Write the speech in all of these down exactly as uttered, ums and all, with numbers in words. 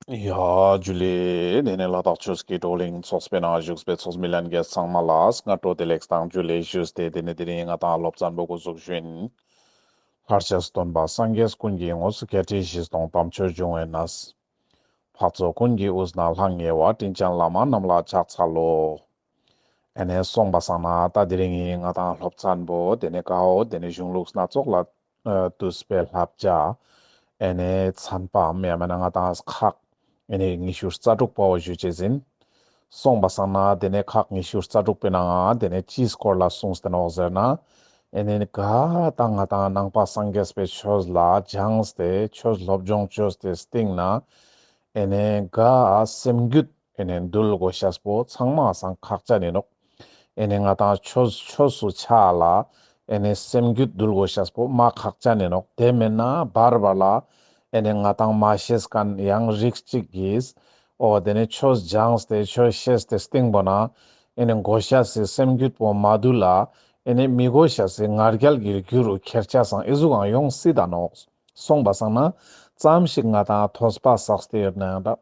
ཡ་ཇུ་ལེ། དེ་ནས་ལ་དྭགས་ཆོས་ཀྱི་བགྲོ་གླེང་ཚོགས་པའི་ནང་བཞུགས་པའི་ཚོགས་མི་ལྷན་རྒྱས་ཚང་མ་ལ་སྔ་དྲོ་བདེ་ལེགས་དང་ཇུ་ལེ་ཞུས་ཏེ། དེ་ནས་དེ་རིང་ང་ཏང་སློབ་ཚན་པོ་འགོ་འཛུགས་ཞུ་ཡིན། ལྷར་བཅས་སྟོན་པ་སངས་རྒྱས་ཀུན་གྱི་ངོ་བོ། བརྒྱད་ཁྲི་བཞི་སྟོང་དམ་ཆོས་འབྱུང་བའི་གནས། འཕགས་ཚོགས་ཀུན་གྱི་དབུས་ན་ལྷང་ངེ་བ། དྲིན་ཅན་བླ་མ་རྣམས་ལ་ཕྱག་འཚལ་ལོ། ཨེ་ནས་སོང་པ་སང་ན་ད་དེ་རིང་ང་ཏང་སློབ་ཚན་པོ་དེ་ནས་གའོ་དེ་ནས་གཞུང་ལུགས་སྣ་ཚོགས་ལ་ཨ་བཏུས་པའི་བསླབ་བྱ། ཨེ་ནས་ཚན་པའམ་ཡང་མེད་ན་ང་ཏང་ཁག་ཨེ་ནས་ཉི་ཤུ་རྩ་དྲུག་པའོ་ཞུ་ཅེས་ཡིན། སོང་པ་སང་ན་དེ་ནས་ཁག་ཉི་ཤུ་རྩ་དྲུག་པའི་ནང་ང་དེ་ནས་ཅིའི་སྐོར་ལ་གསུངས་ཏེ་ནོག་ཟེར་ན། ཨེ་ནས་ག་ད་ང་ཏང་ནང་པ་སངས་རྒྱས་པའི་ཆོས་ལ་སྦྱངས་ཏེ་ཆོས་སློབ་སྦྱོང་བཅོས་ཏེ་སྟིང་ན་ཨེ་ནས་ག་སེམས་རྒྱུད་ཨེ་ནས་འདུལ་དགོས་ཤེས་པོ་ཚང་མ་སང་ཁག་ཅན་ཡིན་ནོག། ཨེ་ནས་ང་ཏང་ཆོས་ཆོས་སུ་ཆ་ལ་ཨེ་ནས་སེམས་རྒྱུད་འདུལ་དགོས་ཤེས་པོ་མ་ཁག་ཅན་ཡིན་ནོག། དེ་མེད་ན་བར་བར་ལ་ཨེ་ནས་ང་ཏང་མ་ཤེས་མཁན་ཡང་རིགས་གཅིག་གིས་འོ་དེ་ནས་ཆོས་སྦྱངས་ཏེ་ཆོས་ཤེས་ཏེ་སྟིང་པོ་ན་ཨེ་ནས་དགོས་ཤེས་སི་སེམས་རྒྱུད་པོ་མ་འདུལ་ལ་ཨེ་ནས་མི་དགོས་ཤེས་སི་ང་རྒྱལ་གྱི་རྒྱུ་རུ་ཁྱེར་ཆ་སང་ཨི་ཟུག་གང་ཡོང་སྲིད་ད་ནོག། སོང་པ་སང་ན་ཙམ་ཞིག་ང་ཏང་ཐོས་པ་བསགས་ཏེ་ཡོད་ན་ཡང་འདྲ།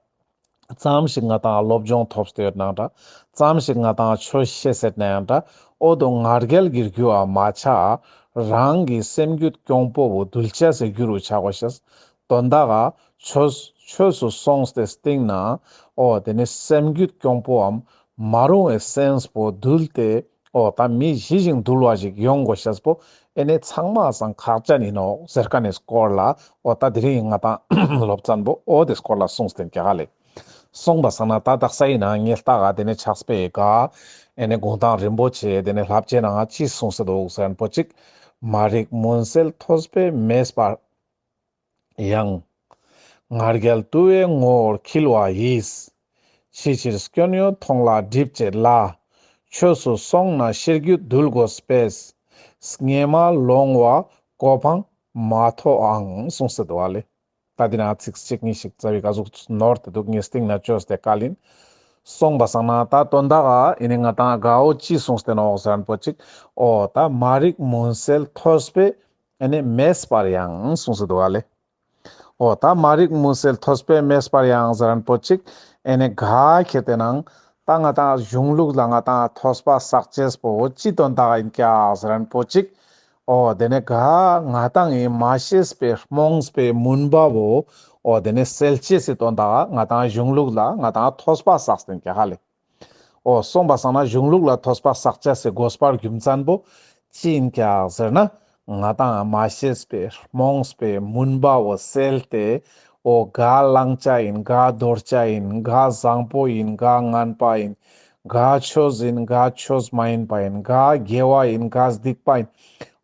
ཙམ་ཞིག་ང་ཏང་སློབ་སྦྱོང་ཐོབ་སྟེ་ཡོད་ན་འདྲ། ཙམ་ཞིག་ང་ཏང་ཆོས་ཤེས་ཟེར་ན་ཡང་འདྲ། འོ་དོ་ང་རྒྱལ་གྱི་རྒྱུ་བ་མ་ཆ། རང་གི་སེམས་རྒྱུད་གྱོང་པོ་བོ་འདུལ་ཆ་སི་རྒྱུ་རུ་ཆ་དགོས་ཤེས། དོན་དག་ག་ཆོས་ཆོས་སུ་སོང་སྟེ་སྟིང་ན་འོ་དེ་ནི་སེམས་རྒྱུད་གྱོང་པོའམ་མ་རུང་བའི་སེམས་པོ་འདུལ་ཏེ་འོ་ད་མི་ཞི་ཞིང་དུལ་བ་ཞིག་ཡོང་དགོས་ཤེས་པོ་ཨེ་ནས་ཚང་མ་སང་ཁག་ཅན་ཡིན་ནོག་ཟེར་མཁན་ནི་སྐོར་ལ་འོ་ད་དེ་རིང་ང་ཏང་སློབ་ཚན་པོ་འོ་དེ་སྐོར་ལ་གསུངས་ཏེ་ཀྱག་ལེ། སོང་པ་སང་ན་ད་དག་ས་ཡིན་ན་ངས་ལྟ་ག་དེ་ནས་ཕྱག་དཔེ་ག་ཨེ་ནས་གུང་ཐང་རིན་པོ་ཆེ་དེ་ནས་བསླབ་བྱའི་ནང་ཅི་གསུངས་སེ་འདུག་ཟེར་ན་པོ་ཅིག། མ་རིག་མུན་སེལ་ཐོས་པས་མེད་པར་ཡང་། ང་རྒྱལ་དུ་བའི་ངོ་བོར་འཁྱིལ་བ་ཡིས། ཕྱི་ཕྱིར་སྐྱོན་ཡོན་མཐོང་ལ་སྒྲིབ་བྱེད་ལ། ཆོས་སུ་སོང་ན་ཤེས་རྒྱུད་འདུལ་དགོས་པས། ངེས་མ་ལོང་བ་གོ་འཕང་མ་ཐོབ་ཨང་གསུངས་སེ་འདུག་ཨ་ལེ། ད་དེ་ན་ཚིག་གཅིག་གཉིས་ཤིག་རྩ་བའི་ག་ཟུག་ནོར་ཏེ་འདུག་ངས་སྟིང་ན་བཅོས་ཏེ་བཀལ་ཡིན། སོང་པ་སང་ན་ད་དོན་དག་ག་ཨེ་ནི་ང་ཏང་གའོ་ཅི་གསུངས་ཏེ་ནོག་ཟེར་ན་པོ་ཅིག། འོ་ད་མ་རིག་མུན་སེལ་ཐོས་པས་ཨེ་ནི་མེད་པར་ཡང་གསུངས་སེ་འདུག་ཨ་ལེ། འོ་ད་མ་རིག་མུན་སེལ་ཐོས་པས་མེད་པར་ཡང་ཟེར་ན་པོ་ཅིག། ཨེ་ནི་ག་ཁྱེར་ཏེ་ནང་ད་ང་ཏང་གཞུང་ལུགས་ལ་ང་ཏང་ཐོས་པ་བསགས་ཅེས་པོ་ཅི་དོན་དག་ཡིན་ཀྱག་ཟེར་ན་པོ་ཅིག། འོ་དེ་ནས་ག་ང་ཏང་ངི་མ་ཤེས་པའི་རྨོངས་པའི་མུན་པ་བོ་འོ་དེ་ནས་སེལ་ཅེས་སི་དོན་དག་ང་ཏང་གཞུང་ལུགས་ལ་ང་ཏང་ཐོས་པ་བསགས་ཏེ་ཡིན་ཀྱག་ཧ་ལེ། འོ་སོང་པ་སང་ན་གཞུང་ལུགས་ལ་ཐོས་པ་བསགས་ཅེས་སི་དགོས་པ་རྒྱུ་མཚན་པོ་ཅི་ཡིན་ཀྱག་ཟེར་ན། ང་ཏང་མ་ཤེས་པའི་རྨོངས་པའི་མུན་པ་བོ་སེལ་ཏེ། འོ་ག་བླང་བྱ་ཡིན། ག་དོར་བྱ་ཡིན། ག་བཟང་པོ་ཡིན། ག་ངན་པ་ཡིན། ག་ཆོས་ཡིན། ག་ཆོས་མ་ཡིན་པ་ཡིན། ག་དགེ་བ་ཡིན། ག་སྡིག་པ་ཡིན།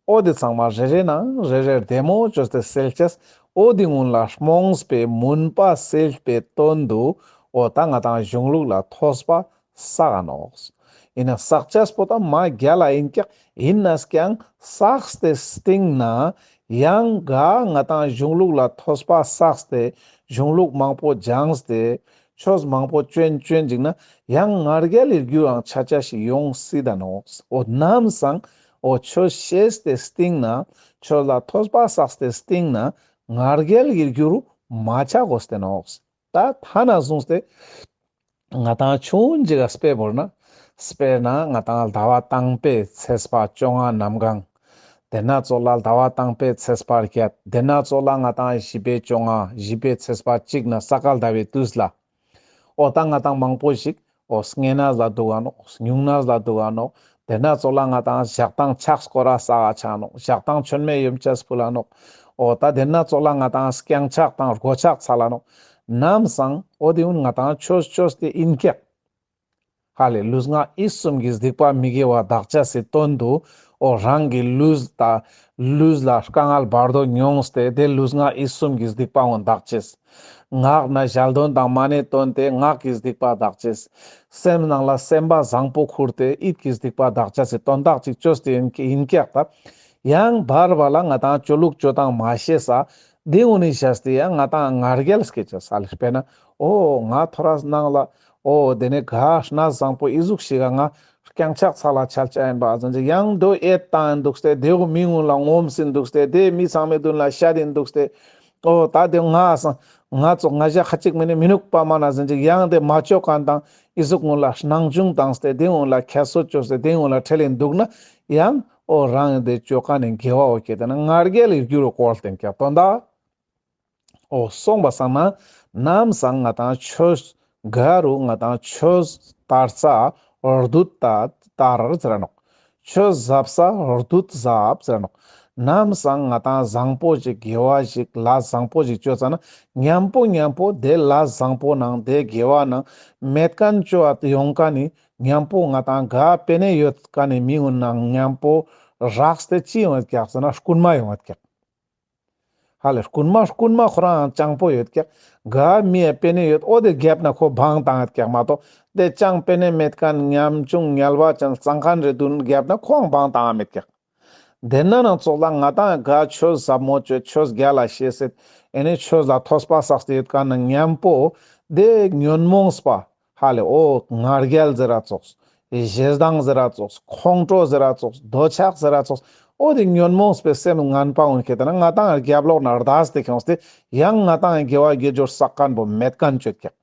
འོ་དེ་ཚང་མ་རེ་རེ་ནང་རེ་རེ་བདེ་མོ་བཅོས་ཏེ་སེལ་ཅེས། འོ་དེ་སྔོན་ལ་རྨོངས་པའི་མུན་པ་སེལ་བའི་དོན་དུ་འོ་ད་ང་ཏང་གཞུང་ལུགས་ལ་ཐོས་པ་བསགས་ནོག། ཡིན་ན་བསགས་ཅེས་པོ་ད་མ་རྒྱལ་ལ་ཡིན་ཀྱག། ཡིན་ནས་ཀྱང་བསགས་ཏེ་སྟིང་ན་ཡང་ག་ང་ཏང་གཞུང་ལུགས་ལ་ཐོས་པ་བསགས་ཏེ་གཞུང་ལུགས་མང་པོ་སྦྱངས་ཏེ་ཆོས་མང་པོ་བཅོན་བཅོན་ཅིག་ན་ཡང་ང་རྒྱལ་ལི་རྒྱུ་རང་ཆ་ཆ་ཞིག་ཡོང་སྲིད་ད་ནོག། འོ་ནམ་སང་འོ་ཆོས་ཤེས་ཏེ་སྟིང་ན་ཆོས་ལ་ཐོས་པ་བསགས་ཏེ་སྟིང་ན་ང་རྒྱལ་གྱི་རྒྱུ་རུ་མ་ཆ་དགོས་ཏེ་ནོག། ད་ཐ་ན་བཟུང་སྟེ་ང་ཏང་ཆུང་ཅིག་ག་དཔེ་བོར་ན། དཔེར་ན་ང་ཏང་ཟླ་བ་དང་པོའི་ཚེས་པ་བཅོ་ལྔ་གནམ་གང་། དེ་ན་ཙོགས་ལ་ཟླ་བ་དང་པོའི་ཚེས་པ་བརྒྱད། དེ་ན་ཙོགས་ལ་ང་ཏང་བཞི་པའི་བཅོ་ལྔ། བཞི་པའི་ཚེས་པ་གཅིག་ན་ས་ག་ཟླ་བའི་དུས་ལ། འོ་ད་ང་ཏང་མང་པོ་ཞིག་འོ་བསྙེན་གནས་ལ་འདུག་ག་ནོག། སྨྱུང་གནས་ལ་འདུག་ག་ནོག། དེ་ན་ཙོགས་ལ་ང་ཏང་ཞག་དང་ཕྱག་སྐོར་ར་བསགས་ཆ་ནོག། ཞག་དང་མཆོད་མེ་ཡོན་ཆབ་ཕུལ་ལ་ནོག། འོ་ད་དེ་ན་ཙོགས་ལ་ང་ཏང་རྐྱང་ཕྱག་དང་སྒོ་ཕྱག་འཚལ་ལ་ནོག། ནམ་སང་འོ་དེ་ཀུན་ང་ཏང་ཆོས་ཆོས་ཏེ་ཡིན་ཀྱག། ཧ་ལེ་ལུས་ངག་ཡིད་གསུམ་གྱི་སྡིག་པ་མི་དགེ་བ་དག་ཅེས་སི་དོན་དུ་འོ་རང་གི་ལུས་དང་ལུས་ལ་དཀའ་ངལ་བར་དོ་མྱོངས་ཏེ་དེ་ལུས་ངག་ཡིད་གསུམ་གྱི་སྡིག་པ་འོ་དག་ཅེས། ངག་ན་ཞལ་འདོན་དང་མ་ཎི་འདོན་ཏེ་ངག་གི་སྡིག་པ་དག་ཅེས། སེམས་ནང་ལ་སེམས་པ་བཟང་པོ་ཁུར་ཏེ་ཡིད་ཀྱི་སྡིག་པ་དག་ཅེས་སི་དོན་དག་ཅིག་བཅོས་ཏེ་ཡིན་ཀྱག་ད། ཡང་བར་བར་ལ་ང་ཏང་ཆོས་ལུགས་སྤྱོད་སྟངས་མ་ཤེས་ས། དེ་འོ་ནི་བྱས་ཏེ་ཡང་ང་ཏང་ང་རྒྱལ་སྐྱེ་ཅེས་ས་ལེ། དཔེར་ན་འོ་ང་ཐོ་རས་ནང་ལ་འོ་དེ་ནས་ག་གནས་བཟང་པོ་ཨི་ཟུག་ཞིག་ག་ང་རྐྱང་ཕྱག་འཚལ་ལ་ཆ་ཆ་ཡིན་པ་ཟེར་ཅིག་ཡང་དོ་ཨེ་བཏང་ཡིན་འདུག་སྟེ་དེ་འོ་མི་ཀུན་ལ་ངོམས་ཡིན་འདུག་སྟེ་དེ་མི་ཚང་མའི་མདུན་ལ་བཤད་ཡིན་འདུག་སྟེ། འོ་ད་དེ་ང་སང་ང་ཙོགས་ང་ཞ་ཁ་ཅིག་མ་ནེ་མི་ནུག་པ་མ་ན་ཟེར་ཅིག་ཡང་དེ་མ་ཅོ་ཁན་དང་ཨི་ཟུག་ངུན་ལ་སྣང་ཆུང་བཏང་སྟེ་དེ་ངུན་ལ་ཁྱད་གསོད་ཅོས་ཏེ་དེ་ངུན་ལ་ཁྲེལ་ལིན་དུག་ན་ཡང་འོ་རང་དེ་ཅོ་ཁན་ནི་དགེ་བ་འོ་ཁེ་དེ་ན་ང་རྒྱལ་ལི་རྒྱུ་རུ་བཀོལ་ཏེན་ཀྱག་དོན་དག་འོ་སོང་པ་སང་ན་ནམ་སང་ང་ཏང་ཆོས་ག་རུ་ང་ཏང་ཆོས་དར་ས་རྡུད་ད་དར་ཟེར་ནོག་ཆོས་ཟབ་ས་རྡུད་ཟབ་ཟེར་ནོག་ནམ་སང་ང་ཏང་བཟང་པོ་ཞིག་དགེ་བ་ཞིག་ལས་བཟང་པོ་ཞིག་ཅོ་ཙ་ན་ཉམ་པོ་ཉམ་པོ་དེ་ལས་བཟང་པོ་ནང་དེ་དགེ་བ་ནང་མེད་ཁན་ཅོ་ཨ་ཡོང་ཁན་ནི་ཉམ་པོ་ང་ཏང་ག་པེ་ནེ་ཡོད་ཁན་ནི་མི་ངུན་ནང་ཉམ་པོ་རགས་ཏེ་ཅི་ཡོང་ངད་ཀྱག་ཟེར་ན་རྐུན་མ་ཡོང་ངད་ཀྱག་ཧ་ལེ་རྐུན་མ་རྐུན་མ་ཁོ་རང་སྤྱང་པོ་ཡོད་ཀྱག་ག་མི་ཡ་པེ་ནེ་ཡོད་འོ་དེ་རྒྱབ་ན་ཁོ་བང་བཏང་ཡོད་ཀྱག་མ་གཏོགས་དེ་ཅང་པེ་ནེ་མེད་ཁན་ཉམ་ཆུང་ངལ་བ་ཅན་སྤྱང་ཁན་རེ་དུན་རྒྱབ་ན་ཁོའང་བང་བཏང་མེད་ཀྱག་དེ་ན་ནང་ཙོགས་ལ་ང་ཏང་ག་ཆོས་ཟབ་མོ་ཅོས་ཆོས་རྒྱལ་ལ་ཤེས་སེད་ཨེ་ནེ་ཆོས་ལ་ཐོས་པ་བསགས་ཏེ་ཡོད་ཁན་ན་ཉམ་པོ་དེ་ཉོན་མོངས་པ་ཧ་ལེ་འོ་ང་རྒྱལ་ཟེར་ར་ཙོགས། ཞེ་སྡང་ཟེར་ར་ཙོགས། ཁོང་ཁྲོ་ཟེར་ར་ཙོགས། འདོད་ཆགས་ཟེར་ར་ཙོགས། འོ་དེ་ཉོན་མོངས་པའི་སེམས་ངན་པ་འོན་ཁེ་དེ་ན་ང་ཏང་རྒྱབ་ལོགས་ན་རྡས་ཏེ་ཁྱོངས་ཏེ་ཡང་ང་ཏང་དགེ་བ་དགེ་སྦྱོར་བསགས་ཁན་པོ་མེད་ཁན་ཅོད་ཀྱག་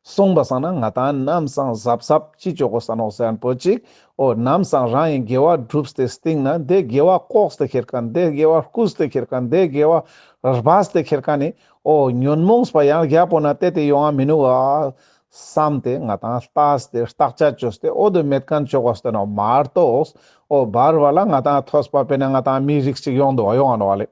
སོང་པ་སང་ན་ང་ཏང་ནམ་སང་གཟབ་གཟབ་ཅི་ཅོ་གོས་ས་ནོག་ཟེར་ཁན་པོ་ཅིག་འོ་ནམ་སང་རང་ཡིན་དགེ་བ་སྒྲུབས་ཏེ་སྟིང་ན་དེ་དགེ་བ་ལྐོགས་ཏེ་ཁྱེར་ཁན་དེ་དགེ་བ་རྐུས་ཏེ་ཁྱེར་ཁན་དེ་དགེ་བ་སྦས་ཏེ་ཁྱེར་ཁན་ནི་འོ་ཉོན་མོངས་པ་ཡང་རྒྱབ་པོ་ན་དེ་དེ་ཡོང་ང་མི་ནུག་ག་བསམ་སྟེ་ང་ཏང་ལྟས་ཏེ་བརྟག་དཔྱད་ཅོས་ཏེ་འོ་དོ་མེད་ཁན་ཅོ་གོས་ཏེ་ནོག་མ་གཏོགས་འོ་བར་བར་ལ་ང་ཏང་ཐོས་པ་དཔེར་ན་ང་ཏང་མི་རིགས་ཅིག་ཡོང་དོ་ཡོང་ང་ནོག་ལེ།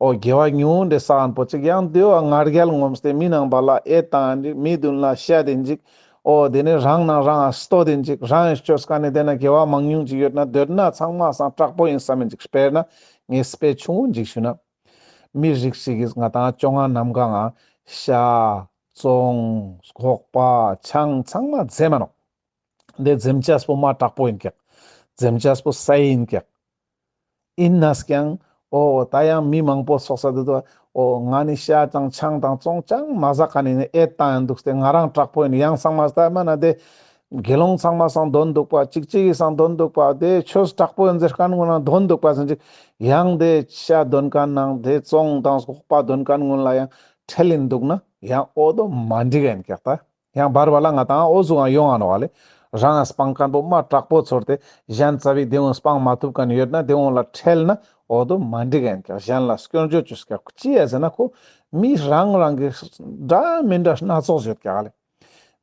འོ་དགེ་བ་ཉུང་འདྲེ་བསགས་ཁན་པོ་ཅིག་ཡང་དེ་བ་ང་རྒྱལ་ངོམས་ཏེ་མི་ནང་བ་ལ་ཨེ་བཏང་ཡིན་ཅིག་མི་མདུན་ལ་བཤད་ཡིན་ཅིག་འོ་དེ་ནས་རང་ནང་རང་ལ་བསྟོད་ཡིན་ཅིག་རང་ཡིན་ཅོས་ཁན་ནི་དེ་ན་དགེ་བ་མང་ཉུང་ཅིག་ཡོད་ན་འདོད་ན་ཚང་མ་སང་དྲག་པོ་ཡིན་བསམ་ཡིན་ཅིག་དཔེར་ན་ངས་དཔེ་ཆུང་ངུ་ཅིག་ཞུ་ན། མི་རིགས་ཤིག་གིས་ང་ཏང་བཅོ་ལྔ་གནམ་གང་ང་ཤ་བཙོང་སྒོག་པ་ཆང་ཚང་མ་འཛེམ་མ་ནོག་དེ་འཛེམ་ཅེས་པོ་མ་དྲག་པོ་ཡིན་ཀྱག་འཛེམ་ཅེས་པོ་སའི་ཡིན་ཀྱག་ཡིན་ནས་ཀྱང་འོ་ད་ཡང་མི་མང་པོ་ཚོགས་ས་དེ་དུ་འོ་ང་ནི་ཤ་དང་ཆང་དང་བཙོང་ཅང་མ་ཟ་ཁན་ནི་ཨེ་བཏང་ཡིན་འདུག་སྟེ་ང་རང་དྲག་པོ་ཡིན་ཡང་ཚང་མ་ལྟ་མ་ན་དེ་དགེ་སློང་ཚང་མ་སང་འདོན་འདུག་པ་ཅིག་ཅིག་གི་སང་འདོན་འདུག་པ་དེ་ཆོས་དྲག་པོ་ཡིན་ཟེར་ཁན་ངོ་ན་འདོན་འདུག་པ་ཟེར་ཅིག་ཡང་དེ་ཤ་འདོན་ཁན་ནང་དེ་བཙོང་དང་སྒོག་པ་འདོན་ཁན་ངོ་ལ་ཡང་ཁྲེལ་ཡིན་འདུག་ན་ཡང་འོ་དོ་མ་འགྲིག་ཡིན་ཀྱག་ད་ཡང་བར་བར་ལ་ང་ཏང་འོ་ཟུག་ཡང་ཡོང་ང་ནོག་ལེ། རང་ང་སྤང་ཁན་པོ་མ་དྲག་པོ་ཚོར་ཏེ་གཞན་རྩ་བའི་དེ་འོ་སྤང་མ་ཐུབ་ཁན་ཡོད་ན་དེ་འོ་ལ་ཁྲེལ་ན་འོ་དོ་མ་འགྲིག་ཡིན་ཀྱག་གཞན་ལ་སྐྱོན་བརྗོད་ཅོས་ཀྱག་ཅི་ཡ་ཟེར་ན་ཁོ་མི་རང་རང་གི་འདྲ་མི་འདྲ་སྣ་ཚོགས་ཡོད་ཀྱག་ལེ།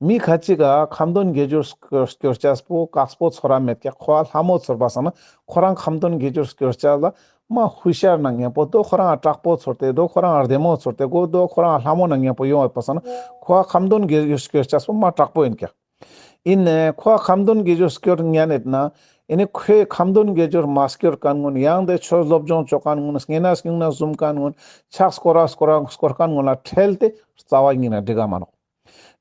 མི་ཁ་ཅིག་ག་ཁ་འདོན་དགེ་སྦྱོར་སྐྱོར་ཅེས་པོ་དཀགས་པོ་ཚོར་ར་མེད་ཀྱག་ཁོ་ལྷ་མོ་ཚོར་བ་སང་ན་ཁོ་རང་ཁ་འདོན་དགེ་སྦྱོར་སྐྱོར་ཅེས་ལ་མ་ཧུ་ཤར་ན་ཉམ་པོ་དོ་ཁོ་རང་དྲག་པོ་ཚོར་ཏེ་དོ་ཁོ་རང་བདེ་མོ་ཚོར་ཏེ་གོ་དོ་ཁོ་རང་ལྷ་མོ་ན་ཉམ་པོ་ཡོང་ཡོད་པ་སང་ན་ཁོ་ཁ་འདོན་དགེ་སྦྱོར་སྐྱོར་ཅེས་པོ་མ་དྲག་པོ་ཡིན་ཀྱག་ཡིན་ནའི་ཁོ་ཁ་འདོན་དགེ་སྦྱོར་སྐྱོར་ཉན་ཡོད་ན་ཡིན་ནའི་ཁོའི་ཁ་འདོན་དགེ་སྦྱོར་མ་སྐྱོར་ཁན་ངོ་ན་ཡང་དེ་ཆོས་སློབ་སྦྱོང་ཅོ་ཁན་ངོ་ན་བསྙེན་གནས་སྨྱུང་གནས་བཟུང་ཁན་ངོ་ན་ཕྱག་སྐོར་ར་སྐོར་ར་སྐོར་ཁན་ངོ་ལ་ཁྲེལ་ཏེ་རྩ་བ་ཉིད་ན་འགྲིག་ག་མ་ནོག་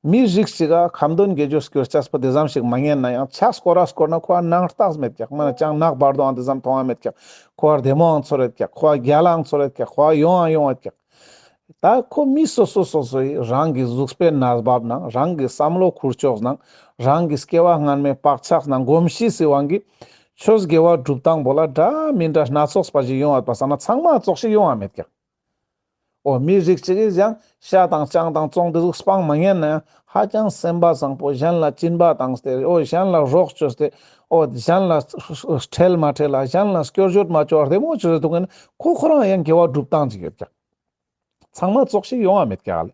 མི་རིགས་ཤིག་ག་ཁ་འདོན་དགེ་སྦྱོར་སྐྱོར་ཅེས་པོ་དེ་ཙམ་ཞིག་མ་ཉན་ན་ཡང་ཕྱག་སྐོར་ར་སྐོར་ན་ཁོ་ནང་རྟགས་མེད་ཀྱག་མ་ན་ཅང་ནག་བར་དོའང་དེ་ཙམ་མཐོང་ང་མེད་ཀྱག་ཁོ་བདེ་མོའང་ཚོར་ཡོད་ཀྱག་ཁོ་རྒྱལ་ལའང་ཚོར་ཡོད་ཀྱག་ཁོ་ཡོང་ང་ཡོང་ཡོད་ཀྱག་ད་ཁོ་མི་སོ་སོ་སོ་སོའི་རང་གི་གཟུགས་པོའི་གནས་བབ་ནང་རང་གི་བསམ་བློ་ཁུར་ཕྱོགས་ནང་རང་གི་སྐྱེ་བ་སྔན་མའི་བག་ཆགས་ནང་གོམས་གཤིས་སི་དབང་གིས་ཆོས་དགེ་བ་སྒྲུབ་སྟངས་པོ་ལ་འདྲ་མི་འདྲ་སྣ་ཚོགས་པ་ཞིག་ཡོང་ཡོད་པ་སང་ན་ཚང་མ་ཙོགས་ཤིག་ཡོང་ང་མེད་ཀྱག་འོ་མི་རིགས་ཅིག་གིས་ཡང་ཤ་དང་ཆང་དང་བཙོང་དེ་ཟུག་སྤང་མ་ཉན་ན་ཡང་ཧ་ཅང་སེམས་པ་བཟང་པོ་གཞན་ལ་སྦྱིན་པ་བཏང་སྟེ་འོ་གཞན་ལ་རོགས་བཅོས་ཏེ་འོ་གཞན་ལ་ཁྲེལ་མ་ཁྲེལ་ལ་གཞན་ལ་སྐྱོར་བརྗོད་མ་བཅོ་བ་བདེ་མོ་བཅོས་ཏེ་འདུག་ན་ཁོ་ཁོ་རང་ཡང་དགེ་བ་སྒྲུབ་སྟངས་ཅིག་ཡོད་ཀྱག་ཚང་མ་ཙོགས་ཤིག་ཡོང་ང་མེད་ཀྱག་ལེ།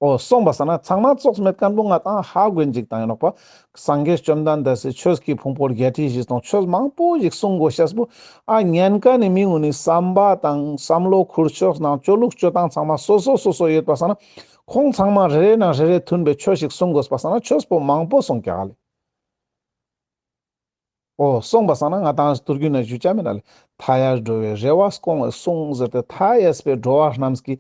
འོ་སོང་པ་སང་ན་ཚང་མ་ཙོགས་མེད་ཁན་པོ་ང་ཏང་ཧ་གོ་ཡིན་ཅིག་བཏང་ཡིན་ནོག་པ། སངས་རྒྱས་བཅོམ་ལྡན་འདས་སི་ཆོས་ཀྱི་ཕུང་པོ་བརྒྱད་ཁྲི་བཞི་སྟོང་ཆོས་མང་པོ་ཞིག་གསུང་དགོས་ཤེས་པོ་ཨ་ཉན་ཁན་ནི་མི་ངོ་ནི་བསམ་པ་དང་བསམ་བློ་ཁུར་ཕྱོགས་ནང་སྤྱོད་ལུགས་སྤྱོད་སྟངས་ཚང་མ་སོ་སོ་སོ་སོ་ཡོད་པ་སང་ན་ཁོང་ཚང་མ་རེ་རེ་ནང་རེ་རེ་མཐུན་པའི་ཆོས་ཤིག་གསུང་དགོས་པ་སང་ན་ཆོས་པོ་མང་པོ་གསུང་ཀྱག་ལེ། འོ་སོང་པ་སང་ན་ང་ཏང་ཐུར་རྒྱུད་ན་ཞུ་ཆ་མེད་ན་ལེ། མཐའ་ཡས་འགྲོ་བའི་རེ་བ་སྐོང་བའི་གསུང་ཟེར་ཏེ་མཐའ་ཡས་པའི་འགྲོ་བ་རྣམས་ཀྱི་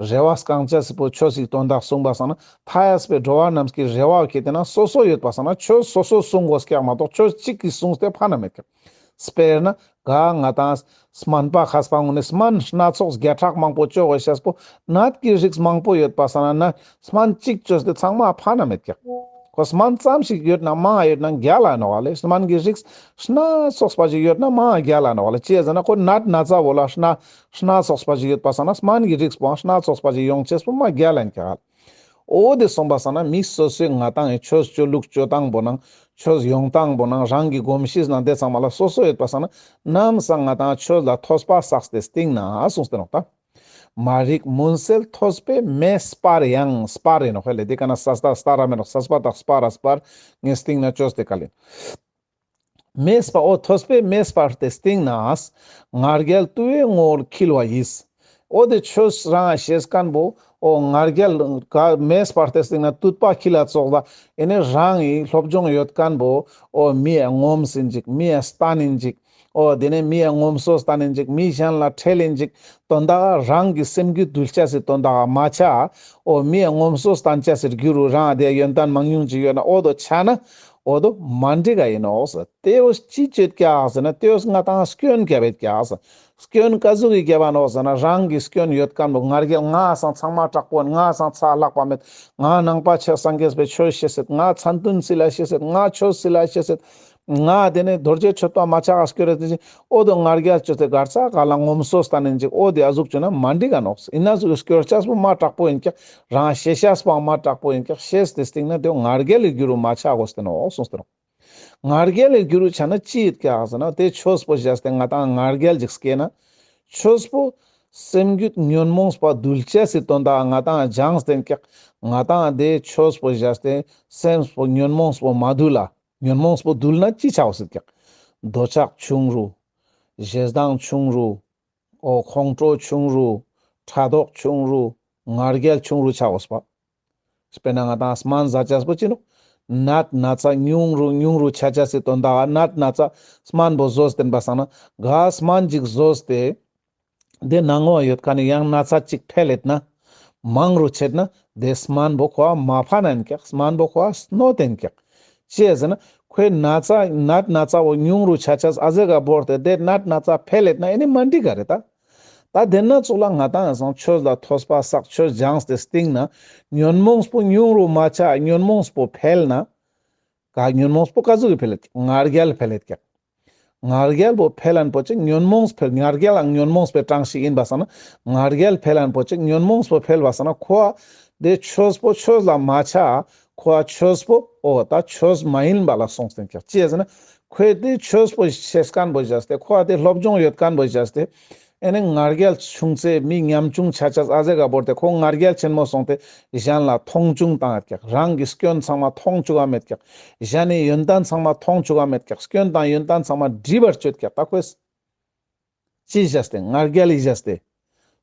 རེ་བ་སྐང་ཅེས་སི་པོ་ཆོས་ཤིག་དོན་དག་གསུངས་པ་སང་ན་མཐའ་ཡས་པའི་འགྲོ་བ་རྣམས་ཀྱི་རེ་བ་ཁེ་ཏེ་ན་སོ་སོ་ཡོད་པ་སང་ན་ཆོས་སོ་སོ་གསུང་དགོས་ཀྱག་མ་གཏོགས་ཆོས་གཅིག་གི་གསུངས་ཏེ་ཕན་ན་མེད་ཀྱག་དཔེར་ན་ག་ང་ཏང་སྨན་པ་མཁས་པ་ངོ་ནས་སྨན་སྣ་ཚོགས་བརྒྱ་ཕྲག་མང་པོ་བཅོ་དགོས་ཤེས་པོ་ནད་ཀྱི་རིགས་མང་པོ་ཡོད་པ་སང་ན་སྨན་གཅིག་བཅོས་ཏེ་ཚང་མ་ཕན་ན་མེད་ཀྱག་ཁོ་སྨན་ཙམ་ཞིག་ཡོད་ན་མང་ཡོད་ན་རྒྱལ་ལ་ནོག་ལེ། སྨན་གྱི་རིགས་སྣ་ཚོགས་པ་ཞིག་ཡོད་ན་མང་རྒྱལ་ལ་ནོག་ལེ། ཅི་ཟེར་ན་ཁོ་ནད་ན་ཚ་བོ་ལ་སྣ་སྣ་ཚོགས་པ་ཞིག་ཡོད་པ་སང་ན་སྨན་གྱི་རིགས་པོའང་སྣ་ཚོགས་པ་ཞིག་ཡོང་ཅེས་པོ་མ་རྒྱལ་ལ་ཨིན་ཀྱག། འོ་དེ་སོང་པ་སང་ན་མི་སོ་སོའི་ང་ཏང་ཆོས་སྤྱོད་ལུགས་སྤྱོད་སྟངས་པོ་ནང་ཆོས་ཡོང་སྟངས་པོ་ནང་རང་གི་གོམས་གཤིས་ནང་དེ་ཚང་མ་ལ་སོ་སོ་ཡོད་པ་སང་ན་ནམ་སང་ང་ཏང་ཆོས་ལ་ཐོས་པ་བསགས་ཏེ་སྟིང་ན་གསུངས་ཏེ་ནོག་ད། མ་རིག་མུན་སེལ་ཐོས་པས་མེ་སྤར་ཡང་། སྤར་ཡིན་ནོག་ཧེ་ལེ། དེ་ཀ་ན་ས་སྟ་སྟ་ར་མེ་ནོག་ས་སྤ་དག་སྤར་ར་སྤར། ངས་སྟིང་ན་བཅོས་ཏེ་ཀ་ལེན། མེ་སྤར། འོ་ཐོས་པས་མེ་སྤར་ཏེ་སྟིང་ན། ང་རྒྱལ་དུ་བའི་ངོ་བོར་འཁྱིལ་བ་ཡིས། འོ་དེ་ཆོས་རང་ཤེས་མཁན་པོ་འོ་ང་རྒྱལ་ག་མེ་སྤར་ཏེ་སྟིང་ན་དུད་པ་འཁྱིལ་ལ་ཙོགས་ལ་ཨེ་ནེ་རང་ངི་སློབ་སྦྱོང་ཡོད་མཁན་པོ་འོ་མི་ཡ་ངོམས་ཡིན་ཅིག་མི་ཡ་སྟན་ཡིན་ཅིག་འོ་དེ་ནེ་མི་ཡ་ངོམས་སོ་སྟན་ཡིན་ཅིག་མི་གཞན་ལ་ཁྲེལ་ཡིན་ཅིག་དོན་དག་རང་གི་སེམས་རྒྱུད་འདུལ་ཅེས་སི་དོན་དག་མ་ཆ། འོ་མི་ཡ་ངོམས་སོ་སྟན་ཅེས་སི་རྒྱུ་རུ་རང་དེ་ཡོན་ཏན་མང་ཉུང་ཅིག་ཡོད་ན་འོ་དོ་ཆ་ན་འོ་དོ་མ་འགྲིག་ག་ཡིན་ནོག་ཟེར། དེ་འོ་ཅི་བཅོས་ཀྱག་ཟེར་ན་དེ་འོ་ང་ཏང་སྐྱོན་རྒྱབ་བེད་ཀྱག་ཟེར། སྐྱོན་ག་ཟུག་གི་རྒྱབ་བ་ནོག་ཟེར་ན་རང་གི་སྐྱོན་ཡོད་མཁན་པོ་ང་རྒྱལ་ང་སང་ཚང་མ་དྲག་པོ་ཡིན། ང་སང་ཚ་ལྷག་པ་མེད། ང་ནང་པ་ཆེ་སངས་རྒྱས་པའི་ཆོས་ཤེས་ཡོད། ང་མཚན་ལྡན་སི་ལ་ཤེས་ཡོད། ང་ཆོས་སི་ལ་ཤེས་ཡོད། ང་དེ་ནེ་རྡོ་རྗེ་གཅོད་པ་མ་ཆག་ག་སྐྱོར་རེ་དེ་བཞིན་འོ་དོ་ང་རྒྱལ་བཅོས་ཏེ་གར་ས་ག་ལ་ངོམས་སོ་སྟན་ཡིན་ཅིག་འོ་དེ་ཨ་ཟུག་བཅོས་ན་མ་འགྲིག་ག་ནོག་ཟེར། ཡིན་ན་ཟུག་སྐྱོར་ཅེས་པོ་མ་དྲག་པོ་ཡིན་ཀྱག་རང་ཤེས་ཅེས་པོའང་མ་དྲག་པོ་ཡིན་ཀྱག་ཤེས་ཏེ་སྟིང་ན་དེ་ང་རྒྱལ་ལི་རྒྱུ་རུ་མ་ཆ་དགོས་ཏེ་ནོག་གསུངས་ཏེ་ནོག་ང་རྒྱལ་ལི་རྒྱུ་རུ་ཆ་ན་ཅི་ཡོད་ཀྱག་ཟེར་ན་དེ་ཆོས་པོ་བཞག་སྟེ་ང་ཏང་ང་རྒྱལ་ཅིག་སྐྱེས་ན་ཆོས་པོ་སེམས་རྒྱུད་ཉོན་མོངས་པ་འདུལ་ཅེས་སི་དོན་དག་ང་ཏང་སྦྱངས་ཏེ་ཀྱག་ང་ཏང་དེ་ཆོས་པོ་བཞག་སྟེ་སེམས་པོ་ཉོན་མོངས་པོ་མ་འདུལ་ལ། ཉོན་མོངས་པོ་འདུལ་ན་ཅི་ཆའོ་ཟེར་ཀྱག་འདོད་ཆགས་ཆུང་རུ། ཞེ་སྡང་ཆུང་རུ། འོ་ཁོང་ཁྲོ་ཆུང་རུ། ཕྲག་དོག་ཆུང་རུ། ང་རྒྱལ་ཆུང་རུ་ཆའོ་ཟེར་བ། དཔེར་ན་ང་ཏང་སྨན་ཟ་ཅེས་པོ་ཅི་ནོག་ནད་ན་ཚ་ཉུང་རུ་ཉུང་རུ་ཆ་ཅེས་སི་དོན་དག་ནད་ན་ཚ་སྨན་པོ་ཟོས་ཏེ་ཡིན་པ་སང་ན་ག་སྨན་ཅིག་ཟོས་ཏེ་དེ་ནང་ངོ་ཡོད་མཁན་ནི་ཡང་ན་ཚ་ཅིག་འཕེལ་ལེད་ན་མང་རུ་ཆེད་ན་དེ་སྨན་པོ་ཁོ་མ་ཕན་ན་ཡིན་ཀྱག་སྨན་པོ་ཁོ་གནོད་དེ་ཡིན་ཀྱག་ཅི་ཟེར་ན་ཁོའི་ན་ཚ་ནད་ན་ཚ་བོ་ཉུང་རུ་ཆ་ཅེས་ཨ་ཟེ་ག་བོར་ཏེ་དེ་ནད་ན་ཚ་འཕེལ་ལེད་ན་ཨེ་ནི་མ་འགྲིག་ག་རེད་ད། ད་དེ་ན་ཚོགས་ལ་ང་ཏང་ཡང་སང་ཆོས་ལ་ཐོས་པ་བསགས་ཆོས་སྦྱངས་ཏེ་སྟིང་ན་ཉོན་མོངས་པོ་ཉུང་རུ་མ་ཆ་ཉོན་མོངས་པོ་འཕེལ་ན་ག་ཉོན་མོངས་པོ་ག་ཟུག་གི་འཕེལ་ལེད་ཀྱག་ང་རྒྱལ་འཕེལ་ལེད་ཀྱག་ང་རྒྱལ་པོ་འཕེལ་ལན་པོ་ཅིག་ཉོན་མོངས་འཕེལ་ང་རྒྱལ་ལའང་ཉོན་མོངས་པའི་གྲངས་ཤིག་ཡིན་པ་སང་ན་ང་རྒྱལ་འཕེལ་ལན་པོ་ཅིག་ཉོན་མོངས་པོ་འཕེལ་བ་སང་ན་ཁོ་དེ་ཆོས་པོ་ཆོས་ལ་མ་ཆ་ཁོ་ཆོས་པོ་འོ་ད་ཆོས་མ་ཡིན་པ་ལ་སོང་སྟེ་ཀྱག་ཅི་ཟེར་ན་ཁོས་དེ་ཆོས་པོ་ཤེས་མཁན་པོ་བྱས་ཏེ་ཁོ་དེ་སློབ་སྦྱོང་ཡོད་མཁན་པོ་བྱས་ཏེ་ཨེ་ནི་ང་རྒྱལ་ཆུང་ཚེ་མི་ཉམ་ཆུང་ཆ་ཆ་ཨ་ཟེ་ག་བོར་ཏེ་ཁོ་ང་རྒྱལ་ཆེན་མོ་སོང་སྟེ་གཞན་ལ་མཐོང་ཆུང་བཏང་ཡོད་ཀྱག་རང་གི་སྐྱོན་ཚང་མ་མཐོང་བཅུག་ག་མེད་ཀྱག་གཞན་ནི་ཡོན་ཏན་ཚང་མ་མཐོང་བཅུག་ག་མེད་ཀྱག་སྐྱོན་དང་ཡོན་ཏན་ཚང་མ་སྒྲིབ་པར་སྤྱོད་ཀྱག་ད་ཁོས་ཅི་བྱས་ཏེ་ང་རྒྱལ་ལི་བྱས་ཏེ་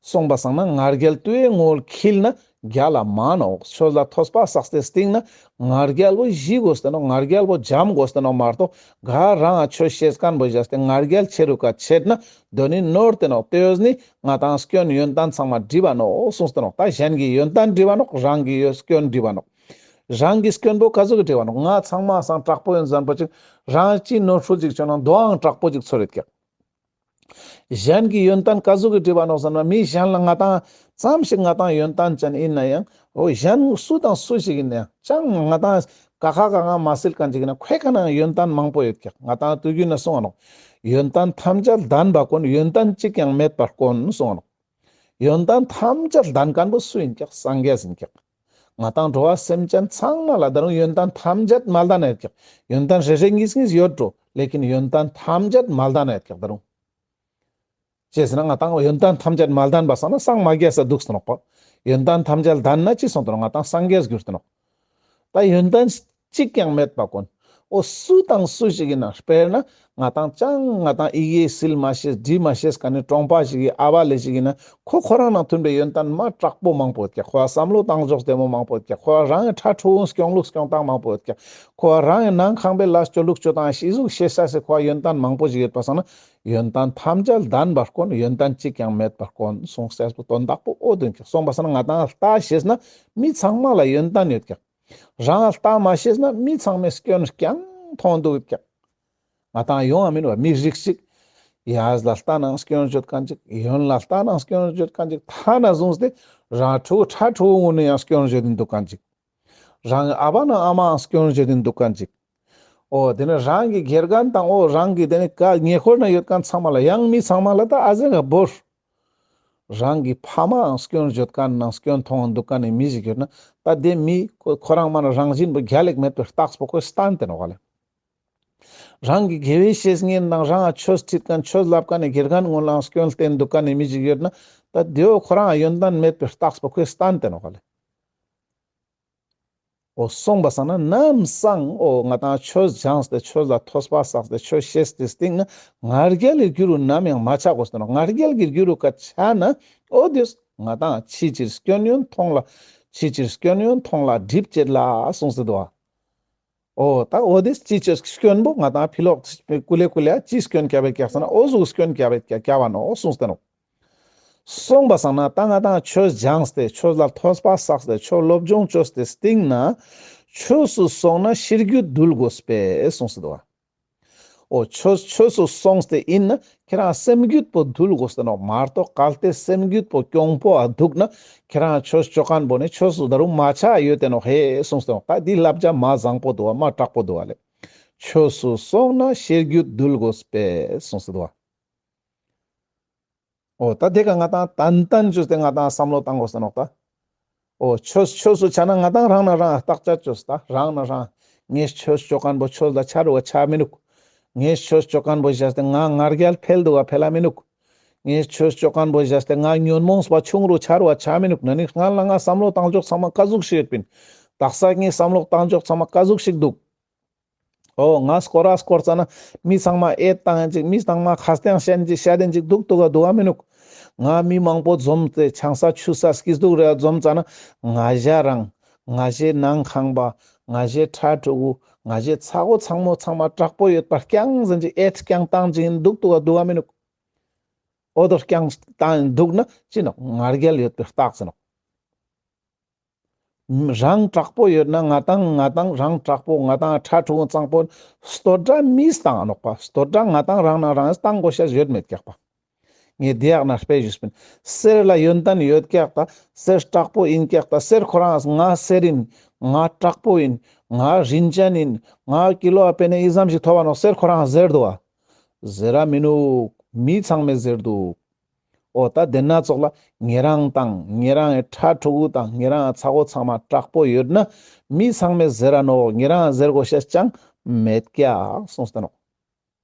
སོང་པ་སང་ན་ང་རྒྱལ་དུ་བའི་ངོ་བོར་འཁྱིལ་ན་རྒྱལ་ལ་མ་ནོག་ཆོས་ལ་ཐོས་པ་བསགས་ཏེ་སྟིང་ན་ང་རྒྱལ་པོ་ཞི་དགོས་ཏེ་ནོག་ང་རྒྱལ་པོ་འཇམ་དགོས་ཏེ་ནོག་མ་གཏོགས་ག་རང་ང་ཆོས་ཤེས་མཁན་པོ་བྱས་ཏེ་ང་རྒྱལ་ཆེ་རུ་ཀ་ཆེད་ན་དོན་ནི་ནོར་ཏེ་ནོག་དེ་བས་ནི་ང་ཏང་སྐྱོན་ཡོན་ཏན་ཚང་མ་སྒྲིབ་པ་ནོག་གསུངས་ཏེ་ནོག་ད་གཞན་གྱི་ཡོན་ཏན་སྒྲིབ་པ་ནོག་རང་གི་ཡོ་སྐྱོན་སྒྲིབ་པ་ནོག་རང་གི་སྐྱོན་པོ་ག་ཟུག་གི་སྒྲིབ་པ་ནོག་ང་ཚང་མ་སང་དྲག་པོ་ཡིན་བསམ་པ་ཅིག་རང་ཅི་ནོར་འཁྲུལ་ཅིག་བྱུང་ན་དོའང་དྲག་པོ་ཅིག་ཚོར་ཡོད་ཀྱག་གཞན་གྱི་ཡོན་ཏན་ག་ཟུག་གི་སྒྲིབ་པ་ནོག་ཟེར་ན་མི་གཞན་ལ་ང་ཏང་ཙམ་ཞིག་ང་ཏང་ཡོན་ཏན་ཅན་ཡིན་ན་ཡང་འོ་གཞན་སུ་དང་སུ་ཞིག་ཡིན་ན་ཡང་ཅང་ང་ཏང་ཀ་ཁ་ག་ང་མ་སིལ་མཁན་ཅིག་ཡིན་ན་ཁོའི་ཁ་ནང་ཡོན་ཏན་མང་པོ་ཡོད་ཀྱག་ང་ཏང་དུས་རྒྱུན་ན་གསུང་ང་ནོག་ཡོན་ཏན་ཐམས་ཅད་ལྡན་པ་དཀོན། ཡོན་ཏན་གཅིག་ཀྱང་མེད་པ་དཀོན་གསུང་ང་ནོག་ཡོན་ཏན་ཐམས་ཅད་ལྡན་མཁན་པོ་སུ་ཡིན་ཀྱག་སངས་རྒྱས་ཡིན་ཀྱག་ང་ཏང་འགྲོ་བ་སེམས་ཅན་ཚང་མ་ལ་ད་རུང་ཡོན་ཏན་ཐམས་ཅད་མ་ལྡན་ན་ཡོད་ཀྱག་ཡོན་ཏན་རེ་རེ་གཉིས་གཉིས་ཡོད་འགྲོ། ལེ་ཀིན་ཡོན་ཏན་ཐམས་ཅད་མ་ལྡན་ན་ཡོད་ཀྱག་ད་རུང་། ཅི་ཟེར་ན་ང་ཏང་ཡོན་ཏན་ཐམས་ཅད་མ་ལྡན་པ་སང་ན་སངས་མ་རྒྱས་ས་འདུག་སྟེ་ནོག་པ། ཡོན་ཏན་ཐམས་ཅད་ལྡན་ན་ཅི་སོང་སྟེ་ནོག་ང་ཏང་སངས་རྒྱས་གྱུར་ཏེ་ནོག་ད་ཡོན་ཏན་གཅིག་ཀྱང་མེད་པ་དཀོན། འོ་སུ་དང་སུ་ཞིག་ཡིན་ན་དཔེར་ན་ང་ཏང་ཅང་ང་ཏང་ཡི་གེ་སིལ་མ་ཤེས་འབྲི་མ་ཤེས་མཁན་ནི་གྲོང་པ་ཞིག་གི་ཨ་བ་ལེ་ཞིག་ཡིན་ན་ཁོ་ཁོ་རང་ནང་མཐུན་པའི་ཡོན་ཏན་མ་དྲག་པོ་མང་པོ་ཡོད་ཀྱག་ཁོ་བ་བསམ་བློ་བཏང་ཕྱོགས་བདེ་མོ་མང་པོ་ཡོད་ཀྱག་ཁོ་བ་རང་གི་ཕྲུ་གུ་སྐྱོང་ལུགས་སྐྱོང་སྟངས་མང་པོ་ཡོད་ཀྱག་ཁོ་བ་རང་གི་ནང་ཁང་པའི་ལས་སྤྱོད་ལུགས་སྤྱོད་སྟངས་ཤེས་ཟུག་ཤེས་ས་སི་ཁོ་བ་ཡོན་ཏན་མང་པོ་ཞིག་ཡོད་པ་སང་ན་ཡོན་ཏན་ཐམས་ཅད་ལྡན་པར་དཀོན། ཡོན་ཏན་གཅིག་ཀྱང་མེད་པར་དཀོན་གསུངས་ས་སི་དོན་དག་པོ་འོ་དོན་ཀྱག་སོང་པ་སང་ན་ང་ཏང་ལྟ་ཤེས་ན་མི་ཚང་མ་ལ་ཡོན་ཏན་ཡོད་ཀྱག་རང་ལྟ་མ་ཤེས་ན་མི་ཚང་མའི་སྐྱོན་རྐྱང་མཐོང་འདུག་ཀྱག་ང་ཏང་ཡོང་བ་མིན་བ་མི་རིགས་ཤིག་ཡས་ལ་ལྟ་ནའང་སྐྱོན་བརྗོད་མཁན་ཅིག་ཡོན་ལ་ལྟ་ནའང་སྐྱོན་བརྗོད་མཁན་ཅིག་ཐ་ན་བཟུང་སྟེ་རང་ཕྲུ་གུ་ཁྲ་ཕྲུ་གུ་ངུ་ནའང་སྐྱོན་བརྗོད་དེ་འདུག་མཁན་ཅིག་རང་གི་ཨ་བ་ནང་ཨ་མའང་སྐྱོན་བརྗོད་དེ་འདུག་མཁན་ཅིག་འོ་དེ་ནི་རང་གི་དགེ་རྒན་དང་འོ་རང་གི་དེ་ནི་ཀ་ཉེ་འཁོར་ན་ཡོད་མཁན་ཚང་མ་ལ་ཡང་མི་ཚང་མ་ལ་ད་ཨ་ཟེ་ག་བོར། རང་གི་ཕ་མའང་སྐྱོན་བརྗོད་མཁན་ནང་སྐྱོན་མཐོང་འདུག་མཁན་ནི་མི་ཞིག་ཡོད་ན་ད་དེ་མི་ཁོ་ཁོ་རང་མ་ན་རང་བཞིན་པོ་རྒྱལ་ལེགས་མེད་པའི་རྟགས་པོ་ཁོས་སྟན་ཏེ་ནོག་ལེ། རང་གི་དགེ་བའི་བཤེས་གཉེན་དང་རང་ང་ཆོས་ཁྲིད་མཁན་ཆོས་ལབ་མཁན་ནི་དགེ་རྒན་ངོ་ལའང་སྐྱོན་བསྟན་འདུག་མཁན་ནི་མི་ཞིག་ཡོད་ན་ད་དེའོ་ཁོ་རང་ཡོན་ཏན་མེད་པའི་རྟགས་པོ་ཁོས་སྟན་ཏེ་ནོག་ལེ། འོ་སོང་པ་སང་ན་ནམ་སང་འོ་ང་དང་ཆོས་སྦྱངས་ཏེ་ཆོས་ལ་ཐོས་པ་བསགས་ཏེ་ཆོས་ཤེས་ཏེ་སྟིང་ན་ང་རྒྱལ་གྱི་རྒྱུ་རུ་ནམ་ཡང་མ་ཆགས་དགོས་ཏེ་ནོག་ང་རྒྱལ་གྱི་རྒྱུ་རུ་ཀ་ཆགས་ན་འོ་དེས་ང་དང་ཕྱི་ཕྱིར་སྐྱོན་ཡོན་མཐོང་ལ་ཕྱི་ཕྱིར་སྐྱོན་ཡོན་མཐོང་ལ་སྒྲིབ་བྱེད་ལ་གསུངས་ཏེ་འདུག་བ། འོ་ད་འོ་དེ་ཅི་ཅོས་སྐྱོན་པོ་ང་དང་ཕི་ལོག་ཀུ་ལེ་ཀུ་ལེ་ཅི་སྐྱོན་རྒྱབ་བེད་ཀྱག་ཟེར་ན་འོ་ཟུག་སྐྱོན་རྒྱབ་བེད་ཀྱག་རྒྱབ་བ་ནོག་གསུངས་ཏེ་ནོག་སོང་པ་སང་ན་ད་ང་དང་ཆོས་སྦྱངས་ཏེ་ཆོས་ལ་ཐོས་པ་བསགས་ཏེ་ཆོས་སློབ་སྦྱོང་བཅོས་ཏེ་སྟིང་ན་ཆོས་སུ་སོང་ན་ཤེས་རྒྱུད་འདུལ་དགོས་པས་གསུངས་ཏེ་འདུག་བ། འོ་ཆོས་ཆོས་སུ་སོང་སྟེ་ཡིན་ན་ཁྱེད་རང་སེམས་རྒྱུད་པོ་འདུལ་དགོས་ཏེ་ནོག་མ་གཏོགས་གལ་ཏེ་སེམས་རྒྱུད་པོ་གྱོང་པོ་ཨ་འདུག་ན་ཁྱེད་རང་ཆོས་ཅོ་མཁན་པོ་ནི་ཆོས་སུ་ད་རུང་མ་ཆ་ཡོད་དེ་ནོག་ཧེ་གསུངས་ཏེ་ནོག་ད་འདི་བསླབ་བྱ་མ་བཟང་པོ་འདུག་བ་མ་དྲག་པོ་འདུག་བ་ལེ། ཆོས་སུ་སོང་ན་ཤེས་རྒྱུད་འདུལ་དགོས་པས་གསུངས་ཏེ་འདུག་བ། འོ་ད་དེ་ཀ་ང་དང་ཏན་ཏན་བཅོས་ཏེ་ང་དང་བསམ་བློ་བཏང་དགོས་ཏེ་ནོག་ད། འོ་ཆོས་ཆོས་སུ་ཆ་ན་ང་དང་རང་ན་རང་བརྟག་དཔྱད་བཅོས་ད་རང་ན་རང་། ངས་ཆོས་ཅོ་མཁན་པོ་ཆོས་ལ་ཆ་རུ་བ་ཆ་མི་ནུག་ངས་ཆོས་ཅོ་མཁན་པོ་བཞག་སྟེ་ང་ང་རྒྱལ་འཕེལ་འདུག་བ་འཕེལ་ལ་མི་ནུག་ངས་ཆོས་ཅོ་མཁན་པོ་བཞག་སྟེ་ང་ཉོན་མོངས་པ་ཆུང་རུ་ཆ་རུ་བ་ཆ་མི་ནུག་ན་ནི་སྔན་ལ་ང་བསམ་བློ་བཏང་ཕྱོགས་ཚང་མ་ཀ་ཟུག་ཞིག་ཡོད་པིན། དག་ས་ངའི་བསམ་བློ་བཏང་ཕྱོགས་ཚང་མ་ཀ་ཟུག་ཞིག་འདུག་འོ་ང་སྐོར་ར་སྐོར་ཙ་ན་མི་ཚང་མ་ཨེ་བཏང་ཡིན་ཅིག་མི་ཚང་མ་ཁ་སྟེང་བཤད་ཡིན་ཅིག་བཤད་ཡིན་ཅིག་འདུག་འདུག་ག་འདུག་ག་མི་ནུག་ང་མི་མང་པོ་འཛོམས་ཏེ་ཆང་ས་ཆུ་ས་སྐྱིད་སྡུག་རེ་འཛོམས་ཙ་ན་ང་ཞ་རང་ང་ཞའི་ནང་ཁང་པ་ང་ཞའི་ཕྲུ་གུ་ང་ཞའི་ཚ་བོ་ཚང་མོ་ཚང་མ་དྲག་པོ་ཡོད་པ་རྐྱང་ཟིན་ཅིག་ཨེ་རྐྱང་བཏང་ཅིག་ཡིན་འདུག་འདུག་ག་འདུག་ག་མི་ནུག་འོ་དོ་རྐྱང་བཏང་ཡིན་འདུག་ན་ཅི་ནོག་ང་རྒྱལ་ཡོད་པའི་རྟགས་ཟེར་ནོག་རང་དྲག་པོ་ཡོད་ན་ང་དང་ང་དང་རང་དྲག་པོ་ང་དང་ཕྲུ་གུ་གཙང་པོ་བསྟོད་སྒྲ་མིས་བཏང་ང་ནོག་པ། བསྟོད་སྒྲ་ང་དང་རང་ན་རང་བཏང་དགོས་ཤེས་ཡོད་མེད་ཀྱག་པ། ངས་དེ་ཡག་ན་དཔེ་ཞུས་པིན། གསེར་ལ་ཡོན་ཏན་ཡོད་ཀྱག་ད། གསེར་དྲག་པོ་ཡིན་ཀྱག་ད། གསེར་ཁོ་རང་ང་གསེར་ཡིན། ང་དྲག་པོ་ཡིན། ང་རིན་ཅན་ཡིན། ང་ཀི་ལོ་ཨ་པེ་ནེ་ཨི་ཙམ་ཞིག་ཐོབ་བ་ནོག་གསེར་ཁོ་རང་ཟེར་འདུག་བ། ཟེར་ར་མི་ནུག་མི་ཚང་མས་ཟེར་འདུག་འོ་ད་དེ་ན་ཙོགས་ལ་ཉེ་རང་དང་ཉེ་རང་ངི་ཕྲུ་གུ་དང་ཉེ་རང་ཚ་བོ་ཚང་མ་དྲག་པོ་ཡོད་ན་མི་ཚང་མས་ཟེར་ར་ནོག་ཉེ་རང་ཟེར་དགོས་ཤེས་ཅང་མེད་ཀྱག་གསུངས་ཏེ་ནོག་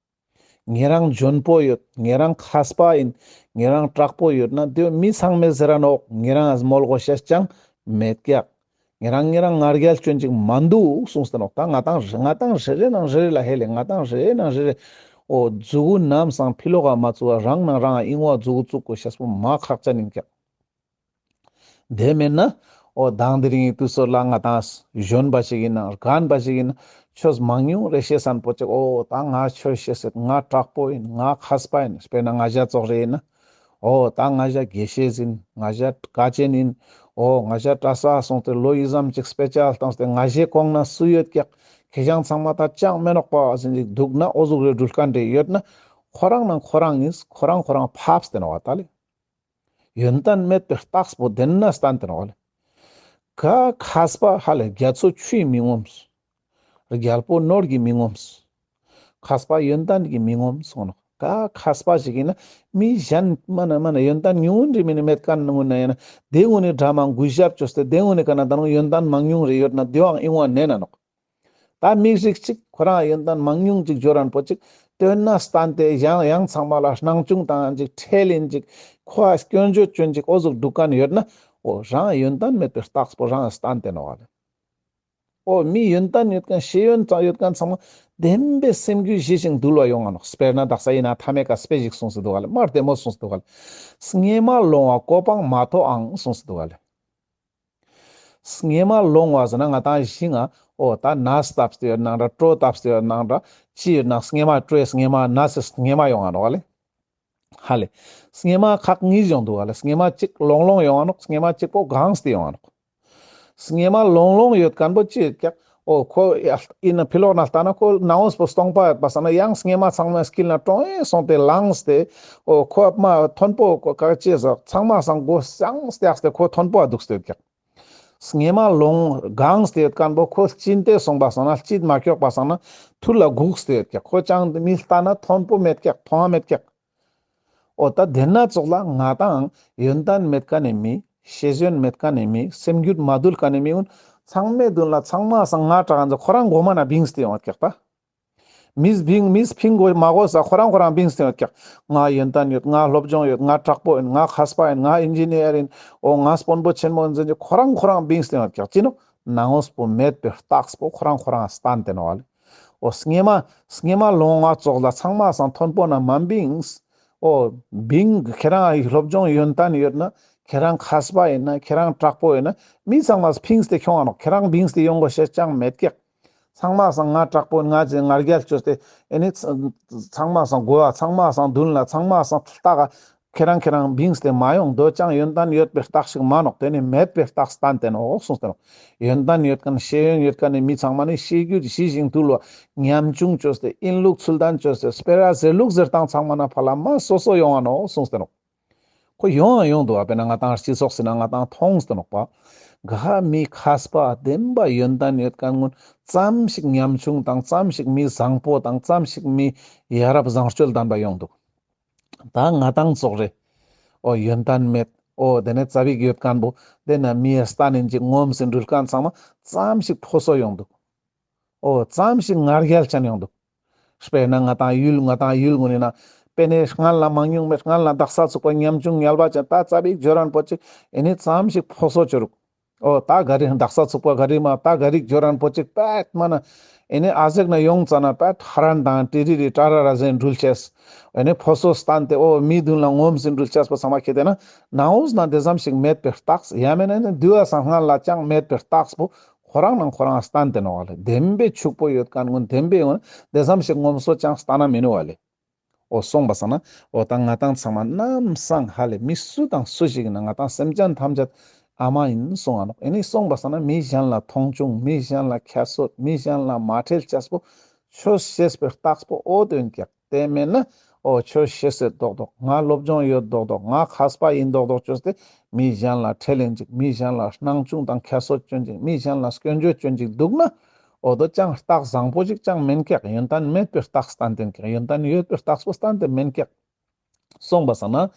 ཉེ་རང་འཇོན་པོ་ཡོད། ཉེ་རང་མཁས་པ་ཡིན། ཉེ་རང་དྲག་པོ་ཡོད་ན་དེ་མི་ཚང་མས་ཟེར་ར་ནོག་ཉེ་རང་མོལ་དགོས་ཤེས་ཅང་མེད་ཀྱག་ཉེ་རང་ཉེ་རང་ང་རྒྱལ་སྐྱོན་ཅིག་མ་འདུག་གསུངས་ཏེ་ནོག་ད་ང་དང་ང་དང་རེ་རེ་ནང་རེ་རེ་ལ་ཧེ་ལེ་ང་དང་རེ་རེ་ནང་རེ་རེ་འོ་མཛུ་གུ་ནམ་སང་ཕི་ལོག་ག་མ་བཙུགས་པ་རང་ནང་རང་ཨིན་བ་མཛུ་གུ་བཙུགས་དགོས་ཤེས་པོ་མ་ཁག་ཅན་ཡིན་ཀྱག་དེ་མེད་ན་འོ་དང་དེ་རིང་དུས་ཚོད་ལ་ང་དང་གཞོན་པ་ཞིག་ཡིན་ན་རྒན་པ་ཞིག་ཡིན་ན་ཆོས་མང་ཉུང་རེ་ཤེས་སན་པོ་ཅིག་འོ་ད་ང་ཆོས་ཤེས་སེད་ང་དྲག་པོ་ཡིན་ང་མཁས་པ་ཡིན་དཔེར་ན་ང་ཞ་ཙོགས་རེ་ཡིན་ན། འོ་ད་ང་ཞ་དགེ་བཤེས་ཡིན། ང་ཞ་དཀའ་ཆེན་ཡིན། འོ་ང་ཞ་གྲྭ་ས་སོང་སྟེ་ལོ་ཡི་ཙམ་ཅིག་དཔེ་ཆ་བཏང་སྟེ་ང་ཞའི་གོང་ན་སུ་ཡོད་ཀྱག་ཁེ་ཞང་ཚང་མ་ད་ཅང་མེ་ནོག་པ་ཟིན་ཅིག་འདུག་ན་འོ་ཟུག་རེ་འགྲུལ་མཁན་རེ་ཡོད་ན་ཁོ་རང་ནང་ཁོ་རང་ཡིན་ཁོ་རང་ཁོ་རང་ཕབས་ཏེ་ནོག་བ་ད་ལེ། ཡོན་ཏན་མེད་པའི་རྟགས་པོ་དེ་ན་སྟན་ཏེ་ནོག་བ་ལེ། ག་མཁས་པ་ཧ་ལས་རྒྱ་མཚོ་ཆུ་ཡིས་མི་ངོམས། རྒྱལ་པོ་ནོར་གྱིས་མི་ངོམས། མཁས་པ་ཡོན་ཏན་གྱིས་མི་ངོམས་གསུངས་ནོག་ག་མཁས་པ་ཞིག་ཡིན་ན་མི་གཞན་མ་ན་མ་ན་ཡོན་ཏན་ཉུང་ངུན་རེ་མི་ནི་མེད་མཁན་ངུན་ན་ཡིན་ན་དེ་ངུན་ནི་འདྲ་མ་གུས་ཞབས་བཅོས་ཏེ་དེ་ངུན་ནི་ག་ན་ད་ནང་ཡོན་ཏན་མང་ཉུང་རེ་ཡོད་ན་དེའང་ཨིན་བ་ནེ་ན་ནོག་ད་མི་རིགས་གཅིག་ཁོ་རང་ཡོན་ཏན་མང་ཉུང་ཅིག་འབྱོར་རན་པོ་ཅིག་སྟོན་ན་སྟན་ཏེ་ཡང་ཡང་ཚང་མ་ལ་སྣང་ཆུང་བཏང་ཅིག་ཁྲེལ་ཡིན་ཅིག་ཁོ་ཨ་སྐྱོན་བརྗོད་བཅོན་ཅིག་འོ་ཟུག་འདུག་མཁན་ཡོད་ན་འོ་རང་ཡོན་ཏན་མེད་པའི་རྟགས་པོ་རང་སྟན་ཏེ་ནོག་བ་ལེ། འོ་མི་ཡོན་ཏན་ཡོད་མཁན་ཤེས་ཡོན་ཙམ་ཡོད་མཁན་ཚང་མ་བདེན་པའི་སེམས་རྒྱུད་ཞི་ཞིང་དུལ་བ་ཡོང་ང་ནོག་དཔེར་ན་དག་ས་ཡིན་ན་ཐ་མའི་ཀ་དཔེ་ཞིག་གསུངས་སེ་འདུག་ག་ལེ། མ་བདེ་མོ་གསུངས་སེ་འདུག་ག་ལེ། སྙེ་མ་ལོང་བ་གོ་འཕང་མ་ཐོབ་ཨང་གསུངས་སེ་འདུག་ག་ལེ། སྙེ་མ་ལོང་བ་ཟེར་ན་ང་དང་ཞིང་ང་འོ་ད་ནས་བཏབ་སྟེ་ཡོད་ནང་འདྲ་གྲོ་བཏབ་སྟེ་ཡོད་ནང་འདྲ་ཅི་ཡོད་ན་སྙེ་མ་གྲོའི་སྙེ་མ་ནས་སྙེ་མ་ཡོང་ང་ནོག་ག་ལེ། ཧ་ལེ། སྙེ་མ་ཁག་གཉིས་ཡོང་འདུག་ག་ལེ། སྙེ་མ་གཅིག་ལོང་ལོང་ཡོང་ང་ནོག་སྙེ་མ་གཅིག་པོ་གངས་ཏེ་ཡོང་ང་ནོག་སྙེ་མ་ལོང་ལོང་ཡོད་མཁན་པོ་ཅི་ཡོད་ཀྱག་འོ་ཁོ་ཡིན་ན་ཕི་ལོག་ན་ལྟ་ན་ཁོ་ནང་འོས་པོ་སྟོང་པ་ཡོད་པ་སང་ན་ཡང་སྙེ་མ་ཚང་མ་སྐྱིལ་ན་ཀྲོང་ཨེ་སོང་སྟེ་ལངས་ཏེ་འོ་ཁོ་མ་མཐོན་པོ་ཁོ་ག་ཅི་ཟེར་ཚང་མ་སང་མགོ་སང་སྟེ་ཡག་སྟེ་ཁོ་མཐོན་པོ་འདུག་སྟེ་ཡོད་ཀྱག་སྙེ་མ་ལོང་གངས་ཏེ་ཡོད་ཁན་བོ་ཁོ་ལྕིན་ཏེ་སོང་པ་སང་ན་ལྕིད་མ་ཁྱོག་པ་སང་ན་ཐུར་ལ་གུགས་ཏེ་ཡོད་ཀྱག། ཁོ་ཅང་མི་ལྟ་ན་མཐོན་པོ་མེད་ཀྱག། མཐོང་ང་མེད་ཀྱག། འོ་ད་དེ་ན་ཙོགས་ལ་ང་ཏང་ཡོན་ཏན་མེད་ཁན་ནི་མི། ཤེས་ཡོན་མེད་ཁན་ནི་མི། སེམས་རྒྱུད་མ་དུལ་ཁན་ནི་མི་གུན་ཚང་མའི་མདུན་ལ་ཚང་མ་སང་ང་དྲག་ག་ཁོ་རང་གོ་མ་ན་བིངས་ཏེ་ཡོང་ཀྱག་ད། མིས་བིང་མིས་ཕིང་གོ་མ་གོ་ས་ཁོ་རང་ཁོ་རང་བིངས་ཏེ་ཡོད་ཀྱག། ང་ཡོན་ཏན་ཡོད། ང་སློབ་སྦྱོང་ཡོད། ང་དྲག་པོ་ཡིན། ང་མཁས་པ་ཡིན། ང་ཨིན་ཇི་ནི་ཡར་ཡིན། འོ་ང་དཔོན་པོ་ཆེན་མོ་ཡིན་ཟེར་ཏེ་ཁོ་རང་ཁོ་རང་བིངས་ཏེ་ཡོད་ཀྱག། ཅི་ནོག། ནང་ངོས་པོ་མེད་པའི་རྟགས་པོ་ཁོ་རང་ཁོ་རང་སྟན་ཏེ་ནོག་ལེ། འོ་སྙེ་མ་སྙེ་མ་ལོང་བ་ཙོགས་ལ་ཚང་མ་སང་མཐོན་པོ་ན་མ་བིངས། འོ་བིང་ཁྱེད་རང་སློབ་སྦྱོང་ཡོན་ཏན་ཡོད་ན། ཁྱེད་རང་མཁས་པ་ཡིན་ན། ཁྱེད་རང་དྲག་པོ་ཡིན་ན། མི་ཚང་མ་ཕིངས་ཏེ་ཁྱོང་ང་ནོག། ཁྱེད་རང་བིངས་ཏེ་ཡོང་གོ་ཤེས་ཅང་མེད་ཀྱག། ཚང་མ་སང་ང་དྲག་པོ་ཡིན། ང་ཅི་ང་རྒྱལ་བཅོས་ཏེ་ཨེ་ནི་ཚ་ཚང་མ་སང་གོ་བ། ཚང་མ་སང་མདུན་ལ། ཚང་མ་སང་ལྟ་ག་ཁྱེད་རང་ཁྱེད་རང་བིངས་ཏེ་མ་ཡོང་། དོ་ཅང་ཡོན་ཏན་ཡོད་པའི་རྟགས་ཤིག་མ་ནོག། དེ་ནི་མེད་པའི་རྟགས་སྟན་ཏེ་ནོག་གསུངས་ཏེ་ནོག། ཡོན་ཏན་ཡོད་ཁན་ཤེས་ཡོན་ཡོད་ཁན་ནི་མི་ཚང་མ་ནི་ཤེས་རྒྱུད་ཞི་ཞིང་དུལ་བ་ཉམ་ཆུང་བཅོས་ཏེ་ཨིན་ལུགས་ཚུལ་ལྡན་བཅོས་ཏེ་སྤེ་ར་ཟེར་ལུགས་ཟེར་སྟངས་ཚང་མ་ན་ཕ་ལ་མ་སོ་སོ་ཡོང་ང་ནོག་གསུངས་ཏེ་ནོག། ཁོ་ཡོང་ཡང་ཡོང་འདུག་པ། དཔེར་ན་ང་ཏང་སྤྱི་ཚོགས་སི་ནང་ང་ཏང་མཐོང་སྟེ་ནོག་པ། ག་མི་མཁས་པ་བདེན་པ་ཡོན་ཏན་ཡོད་ཁན་གུན་ཙམ་ཞིག་ཉམ་ཆུང་དང་ཙམ་ཞིག་མི་བཟང་པོ་དང་ཙམ་ཞིག་མི་ཡ་རབས་བཟང་སྤྱོད་ལྡན་པ་ཡོང་འདུག། ད་ང་ཏང་ཙོགས་རེ། འོ་ཡོན་ཏན་མེད། འོ་དེ་ནས་ཙ་པིག་ཡོད་ཁན་བོ་དེ་ན་མི་ཡ་སྟན་ནིན་ཅིག་ངོམས་སེ་འགྲུལ་ཁན་ཚང་མ་ཙམ་ཞིག་ཕོ་སོ་ཡོང་འདུག། འོ་ཙམ་ཞིག་ང་རྒྱལ་ཅན་ཡོང་འདུག། དཔེར་ན་ང་ཏང་ཡུལ་ང་ཏང་ཡུལ་གུན་ནི་ན་དཔེར་ན་སྔན་ལ་མང་ཉུང་མེད། སྔན་ལ་དག་ས་ཚུགས་པ་ཉམ་ཆུང་ཉལ་བ་ཅན། ད་ཙ་པིག་ཇོ་རན་པོ་ཅིག་ཨེ་ནི་ཙམ་ཞིག་ཕོ་སོ་ཅོ་རུག། འོ་ད་ག་རི་དག་ས་ཚུགས་པ་ག་རི་མ་ད་ག་རི་ཇོ་རན་པོ་ཅིག་པད་མ་ན་ཨེ་ནི་ཨ་ཟེག་ན་ཡོང་ཙ་ན་པད་ཧ་རན་དང་ཏི་རི་རི་ཏྲ་ར་ར་ཟེར་འགྲུལ་ཅེས། ཨེ་ནི་ཕོ་སོ་སྟན་ཏེ་འོ་མི་མདུན་ལ་ངོམས་སེ་འགྲུལ་ཅེས་པོ་ཚང་མ་ཁེ་ཏེ་ན་ནང་འོས་ན་དེ་ཙམ་ཞིག་མེད་པའི་རྟགས། ཡང་མེད་ན་ནི་དུས་ཨ་སང་སྔན་ལ་ཅང་མེད་པའི་རྟགས་པོ་ཁོ་རང་ནང་ཁོ་རང་སྟན་ཏེ་ནོག་ལེ། བདེན་པའི་ཕྱུག་པོ་ཡོད་ཁན་གུན་བདེན་པའི་ཡོང་དེ་ཙམ་ཞིག་ངོམས་སོ་ཅང་སྟན་ན་མི་ནུག་ལེ། འོ་སོང་པ་སང་ན་འོ་ད་ང་ཏང་ཚང་མ་ནམ་སང་ཧ་ལེ་མི་སུ་དང་སུ་ཞིག་ཡིན་ན་ང་ཏང་སེམས་ཅན་ཐམས་ཅད་ཨ་མ་ཡིན་སོང་ང་ནོག། ཨེ་ནི་སོང་པ་སང་ན་མི་གཞན་ལ་མཐོང་ཆུང་། མི་གཞན་ལ་ཁྱད་གསོད། མི་གཞན་ལ་མ་ཁྲེལ་ཅེས་པོ་ཆོས་ཤེས་པའི་རྟགས་པོ་འོ་དོན་ཀྱག། དེ་མེད་ན་འོ་ཆོས་ཤེས་སེ་མདོག་མདོག། ང་སློབ་སྦྱོང་ཡོད་མདོག་མདོག། ང་མཁས་པ་ཡིན་མདོག་མདོག་བཅོས་ཏེ་མི་གཞན་ལ་ཁྲེལ་ལེན་ཅིག། མི་གཞན་ལ་སྣང་ཆུང་དང་ཁྱད་གསོད་ཅོན་ཅིག། མི་གཞན་ལ་སྐྱོན་བརྗོད་ཅོན་ཅིག་འདུག་ན་འོ་དོ་ཅང་རྟགས་བཟང་པོ་ཅིག་ཅང་མེན་ཀྱག། ཡོན་ཏན་མེད་པའི་རྟགས་སྟན་ཏེན་ཀྱག། ཡོན་ཏན་ཡོད་པའི་རྟགས་པོ་སྟན་ཏེ་མེན་ཀྱག། སོང་པ་སང་ན་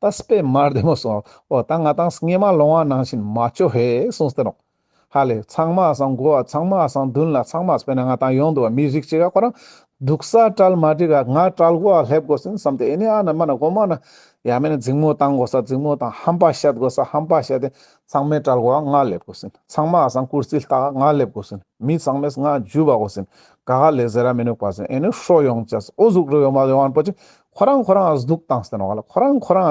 ད་དཔེ་མ་བདེ་མོ་སོང་། འོ་ད་ང་ཏང་སྙེ་མ་ལོང་བ་ནང་བཞིན་མ་ཅོ་ཧེ་གསུངས་ཏེ་ནོག། ཧ་ལེ་ཚང་མ་སང་གོ་བ། ཚང་མ་སང་མདུན་ལ། ཚང་མ་དཔེར་ན་ང་ཏང་ཡོང་འདུག་པ། མི་རིགས་ཅིག་ག་ཁོ་རང་འདུག་ས་གྲལ་མ་འགྲིག་ག་ང་གྲལ་གོ་བ་སླེབས་དགོས་ཟིན་བསམ་སྟེ་ཨེ་ནི་ཨ་ན་མ་ན་གོ་མ་ན་ཡ་མེད་ན་འཛིང་མོ་བཏང་དགོས་ས་འཛིང་མོ་བཏང་། ཧམ་པ་བཤད་དགོས་ས་ཧམ་པ་བཤད་དེ་ཚང་མའི་གྲལ་གོ་བ་ང་སླེབས་དགོས་ཟིན། ཚང་མ་སང་ཀུར་སི་ལྟ་ག་ང་སླེབས་དགོས་ཟིན། མི་ཚང་མས་ང་འཇུ་བ་དགོས་ཟིན། ག་ག་ལེ་ཟེར་ར་མི་ནུག་པ་ཟིན། ཨེ་ནི་ཧྲོ་ཡོང་ཅེས་འོ་ཟུག་རུ་ཡོང་མ་ཡོང་བ་པོ་ཅིག་ཁོ་རང་ཁོ་རང་སྡུག་བཏང་སྟེ་ནོག་ལ། ཁོ་རང་ཁོ་རང་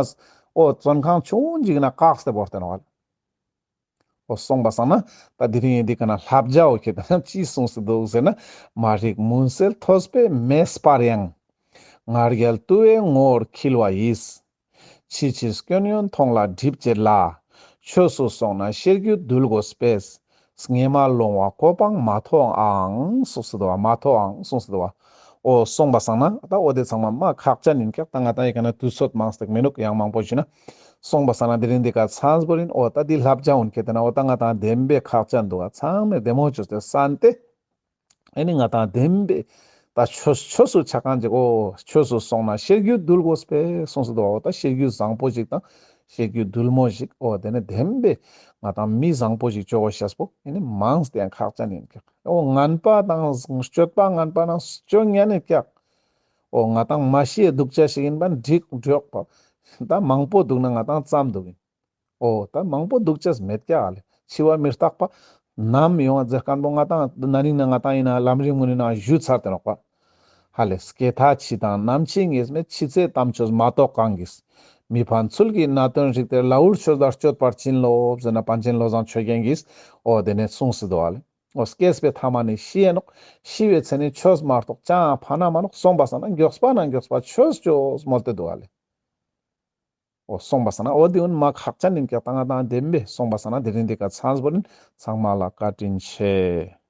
འོ་བཙོན་ཁང་ཆུང་ཅིག་ན་བཀག་སྟེ་བོར་ཏེ་ནོག་ལ། འོ་སོང་པ་སང་ན་ད་དེ་རིང་འདི་ཀ་ན་བསླབ་བྱའོ་ཁེ་ཏེ་ན་ཅི་གསུངས་སེ་འདུག་ཟེར་ན། མ་རིག་མུན་སེལ་ཐོས་པའི་མེ་སྤར་ཡང་། ང་རྒྱལ་དུ་བའི་ངོ་བོར་འཁྱིལ་བ་ཡིས། ཕྱི་ཕྱིར་སྐྱོན་ཡོན་མཐོང་ལ་སྒྲིབ་བྱེད་ལ། ཆོས་སུ་སོང་ན་ཤེས་རྒྱུད་འདུལ་དགོས་པས། སྙེ་མ་ལོང་བ་གོ་འཕང་མ་ཐོབ་ཨང་གསུངས་སེ་འདུག་པ། མ་ཐོབ་ཨང་གསུངས་སེ་འདུག་པ། འོ་སོང་པ་སང་ན་ད་འོ་དེ་ཚང་མ་མ་ཁག་ཅན་ཡིན་ཀྱག། ད་ང་ཏང་ཡི་ཀ་ན་དུས་ཚོད་མང་སྟེ་མི་ནུག། ཡང་མང་པོ་ཞུས་ན། སོང་པ་སང་ན་དེ་རིང་འདི་ཀ་ཚང་བོ་ཡིན། འོ་ད་འདི་བསླབ་བྱ་ཡིན་ཁེ་ཏེ་ན་འོ་ད་ང་ཏང་བདེན་པའི་ཁག་ཅན་འདུག་ག། ཚང་མས་བདེ་མོ་བཅོས་ཏེ་གསན་ཏེ། ཨེ་ནི་ང་ཏང་བདེན་པའི་ད་ཆོས་ཆོས་སུ་ཆ་མཁན་ཅིག། འོ་ཆོས་སུ་སོང་ན་ཤེས་རྒྱུད་འདུལ་དགོས་པས་གསུངས་སེ་འདུག། འོ་ད་ཤེས་རྒྱུད་བཟང་པོ་ཞིག་དང་ཤེས་རྒྱུད་དུལ་མོ་ཞིག། འོ་དེ་ནི་བདེན་པའི་ང་ཏང་མི་བཟང་པོ་ཞིག་བཅོ་དགོས་ཤེས་པོ་ཨེ་ནི་མང་སྟེ་ཡང་ཁག་ཅན་ཡིན་ཀྱག། འོ་ངན་པ་དང་སྤྱོད་པ་ངན་པ་ནང་སྤྱོད་ཉན་ནི་ཀྱག། འོ་ང་ཏང་མ་ཤི་ཡ་སྡུག་ཅག་ཞིག་ཡིན་པ་འགྲིག་འགྲོགས་པ། ད་མང་པོ་འདུག་ན་ང་ཏང་ཙམ་འདུག་ཡིན། འོ་ད་མང་པོ་འདུག་ཅེས་མེད་ཀྱག་ལེ། འཆི་བ་མི་རྟག་པ། ནམ་ཡོང་བ་ཟེར་མཁན་པོ་ང་ཏང་ན་ནིང་ན་ང་ཏང་ཡིན་ན་ལམ་རིམ་ངོ་ནི་ན་ཞུ་ཚར་ཏེ་ནོག་པ། ཧ་ལེ་སྐྱེ་མཐའ་འཆི་དང་ནམ་འཆི་ངེས་མེད། འཆི་ཚེ་དམ་ཆོས་མ་རྟོགས་གང་གིས། མི་ཕན་ཚུལ་གྱི་གནད་དོན་རིག་སྟེ། ལ་འུར་ཆོས་ལ་སྤྱོད་པར་བྱིན་རློབས་ཟེར་ན་པཎ་ཆེན་བློ་བཟང་ཆོས་རྒྱན་གྱིས་འོ་དེ་ནས་གསུངས་སེ་འདུག་ལེ། འོ་སྐྱེས་པའི་ཐ་མ་ནི་ཤི་ཡིན་ནོག། ཤི་བའི་ཚེ་ནི་ཆོས་མ་རྟོགས་ཅང་ཕན་ན་མ་ནོག། སོང་པ་སང་ན་མགྱོགས་པ་ན་མགྱོགས་པ་ཆོས་ཅོས་མོལ་ཏེ་འདུག་ལེ། འོ་སོང་པ་སང་ན་འོ་དེ་འུན་མ་ཁག་ཅན་ཡིན་ཀྱག། ད་ང་ཏང་བདེན་པའི་སོང་པ་སང་ན་དེ་རིང་འདི་ཀ་ཚང་བོ་ཡིན། ཚང་མ་ལ་བཀའ་དྲིན་ཆེ།